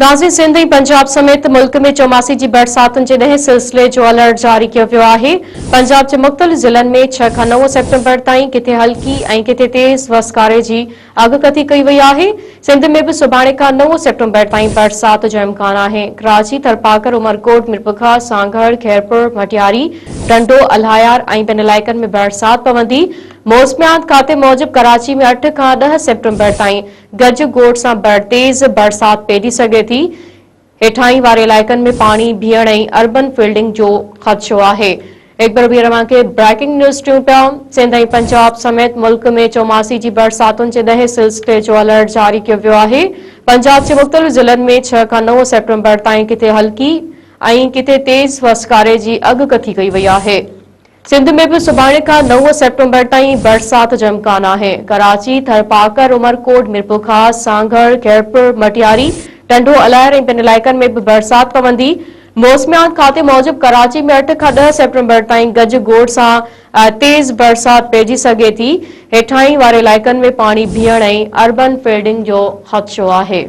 ناظرين سنڌ ۽ پنجاب سميت ملڪ ۾ چوماسي جي برساتن جي ڏهين سلسلي جو الرٽ جاري ڪيو ويو آهي. پنجاب جي مختلف ضلعن ۾ ڇهه کان نو سيپٽمبر تائين ڪٿي هلڪي ۽ ڪٿي تيز وسڪاري جي اڳڪٿي ڪئي وئي آهي. سنڌ ۾ به سڀاڻي کان نو سيپٽمبر تائين برسات جو امڪان آهي. ڪراچي، ٿرپاڪر، عمرڪوٽ، ميرپورخاص، سانگهڙ، خيرپور، مٽياري، ٽنڊو الهيار ۽ ٻين علائقن ۾ برسات پوندي. موسميات کاتي موجب ڪراچي ۾ اٺ کان ڏهه سيپٽمبر تائين گج گوڙ سان تيز برسات پئجي سگهي ٿي، هيٺاهين واري علائقن ۾ پاڻي بيهڻ ۽ اربن فلڊنگ جو خدشو آهي. هڪ ڀيرو ٻيهر اوهان کي بريڪنگ نيوز ڏيون پيا، سنڌ ۽ پنجاب سميت ملڪ ۾ چوماسي جي برساتن جي ڏهين سلسلي جو الرٽ جاري ڪيو ويو آهي، پنجاب جي مختلف ضلعن ۾ ڇهه کان نو سيپٽمبر تائين ڪٿي هلڪي ۽ ڪٿي تيز وسڪاري جي اڳڪٿي ڪئي وئي آهي. سنڌ ۾ به سڀاڻي کان نو سيپٽمبر تائين برسات جو امڪان آهي. ڪراچي، ٿرپاڪر، عمرڪوٽ، ميرپورخاص، سانگهڙ، خيرپور، مٽياري، ٽنڊو الهيار ۽ ٻين علائقن ۾ به برسات پوندي. موسميات کاتي موجب ڪراچي ۾ اٺ کان ڏهه سيپٽمبر تائين گج گوڙ سان تيز برسات پئجي سگهي ٿي. هيٺاهين واري علائقن ۾ پاڻي بيهڻ ۽ اربن فلڊنگ جو خدشو آهي.